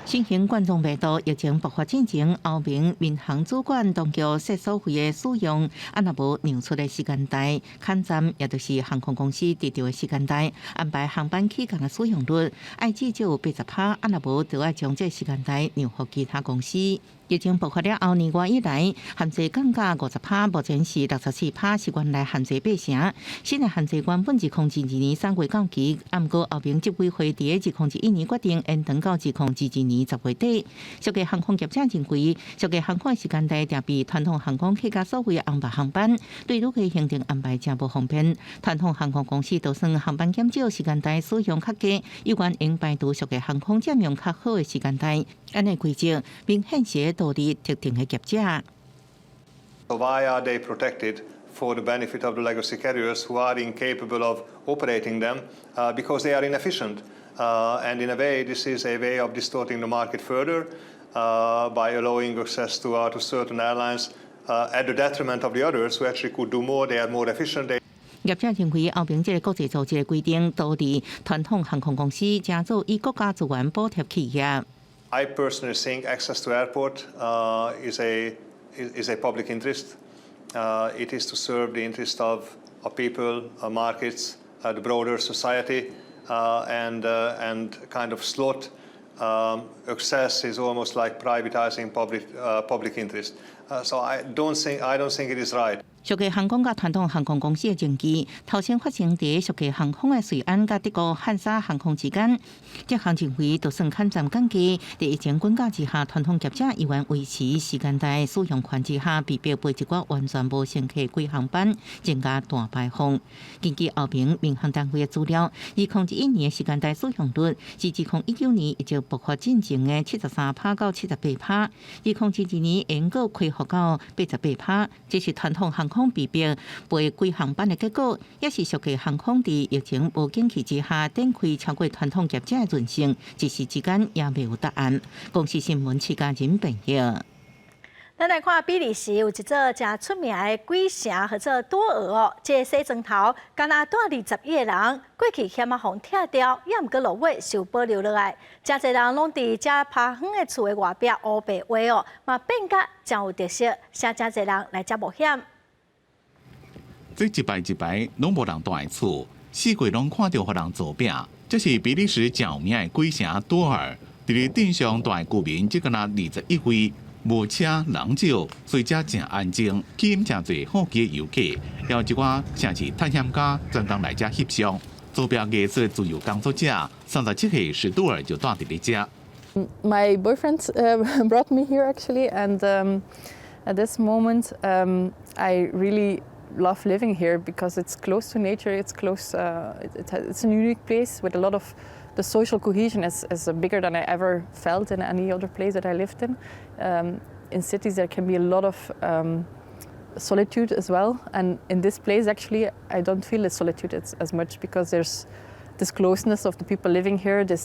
新型冠狀病毒疫情爆發進前，歐盟民航主管當局設所謂的使用，啊若無讓出的時間帶，砍站，也就是航空公司佇著的時間帶，安排航班起降的使用率，愛至少有80%，啊若無就愛將這時間帶讓予其他公司。疫情爆發了後，年外以來，限制降價50%，目前是64%，是原來限制八成。新的限制原本2022年3月到期，啊毋過歐盟執委會佇2021年決定延長到2022年10月底。小價航空業者認為，小價航空的時間帶定比傳統航空客較所謂的紅白航班，對旅客行程安排誠無方便。傳統航空公司就算航班減少，時間帶使用較低，猶原應排除俗價航空佔用較好的時間帶。按呢規則明顯是圖利特定的業者。 Why are they protected for the benefit of the legacy carriers who are incapable of operating them because they are inefficient? And in a way, this is a way of distorting the market further by allowing access to certain airlines at the detriment of the others who actually could do more. They are more efficient. They 業者認為，歐盟這个國際組織的規定，圖利傳統航空公司，成做以國家資源補貼企業。 I personally think access to airport is a public interest. It is to serve the interest of people, markets, the broader society, and kind of slot access is almost like privatizing public interest. So I don't think it is right. 俗價航空佮傳統航空公司的爭議，頭先發生佇俗價航空的瑞安佮德國漢莎航空之間。這項認為，就算砍站降低，佇疫情滾價之下，傳統業者依然維持時間帶使用權之下，被迫飛一寡完全無乘客規航班，增加碳排放。根據歐盟民航單位的資料，2021年的時間帶使用率是2019年疫情爆發進前的73%到78%，2022年仍閣恢復到88%，這是傳統航空。空被逼飛改航班的結果，也是俗客航空佇疫情無景氣之下，展開超過傳統業者的韌性，一時之間也未有答案。公視新聞徐家仁編譯。咱來看比利時有一座誠出名的鬼城，號做多爾哦。這个西裝頭，敢若蹛21个人，過去險仔予拆掉，猶毋過落尾受保留落來。誠濟人攏佇遮拍遠的厝的外壁烏白畫哦，嘛變甲誠有特色，吸誠濟人來遮冒險。這一排一排攏無人蹛的厝，四界攏看著予人趖餅。這是比利時誠有名的鬼城多爾，佇咧鎮上蹛的居民只敢若21位。無車人少，所以遮誠安靜，吸引誠濟好奇的遊客，也有一寡城市探險家專工來遮翕相。坐標藝術自由工作者37歲史杜爾就蹛佇咧遮。 My boyfriend brought me here actually, and at this moment I really love living here because it's close to nature. It's close. It's a unique place with a lot of the social cohesion is bigger than I ever felt in any other place that I lived in. In cities there can be a lot of solitude as well, and in this place actually I don't feel the solitude as much because there's this closeness of the people living here, this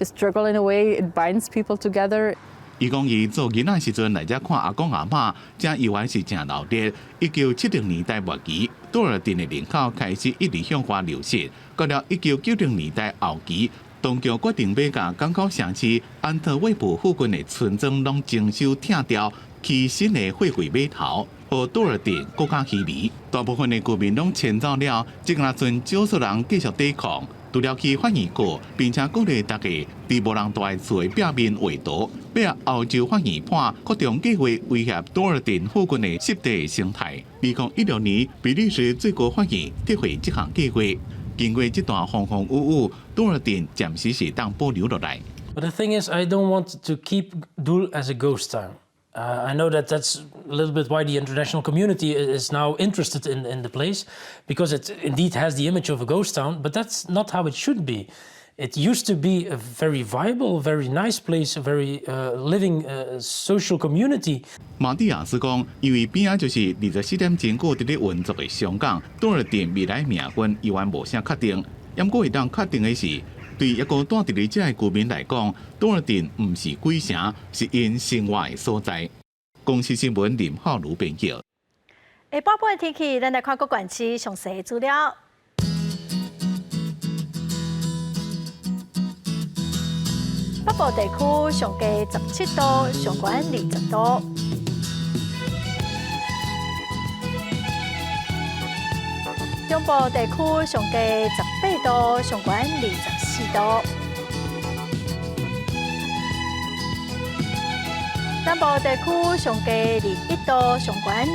struggle in a way, it binds people together. 伊講伊做囡仔時陣來遮看阿公阿嬤，遮猶原是誠鬧熱。1970年代末期，多爾鎮的人口開始一直向外流失。到了1990年代後期，當局決定欲共港口城市安特衛普附近的村莊攏徵收拆掉，起新的貨櫃碼頭，予多爾鎮閣較稀微。大部分的居民攏遷走了，只敢若賰少數人繼續抵抗。除了去發現過，並且鼓勵大家佇無人蹛的厝的壁面畫圖，欲予歐洲法院判擴張計畫威脅多爾鎮附近的濕地生態。2016年，比利時最高法院撤回這項計劃。經過這段風風雨雨，多爾鎮暫時是當保留落來。 But the thing is, I don't want to keep Doel as a ghost town. I know that that's a little bit why the international community is now interested in the place, because it indeed has the image of a ghost town, but that's not how it should be. It used to be a very viable, very nice place, a very living social community. 馬蒂亞斯講，因為邊仔就是24點鐘佇咧運作的商港，多爾鎮未來命運猶原無啥確定。毋過會當確定的是，對猶閣蹛佇咧遮的居民來講，多爾鎮毋是鬼城，是𪜶生活的所在。公視新聞林浩如編譯。下晡半天氣，咱來看各縣市詳細資料。北部地區上低17度，上懸20度。中部地區上低18度，上懸24度。南部地區上低21度，上懸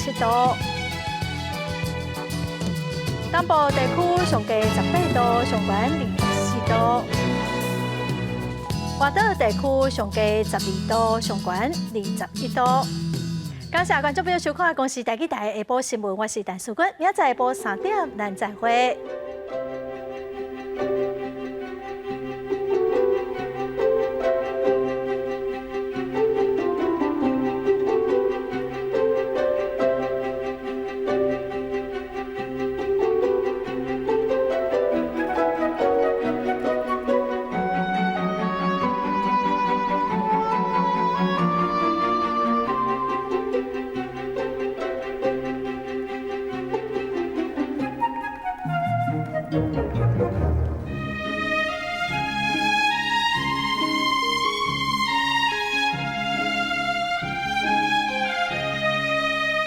27度。東部地區上低18度，上懸24度。外島地區上低12度，上懸21度。感謝觀眾朋友收看《公視台語台》下晡新聞，我是陳淑君，明仔載下晡3點咱再會。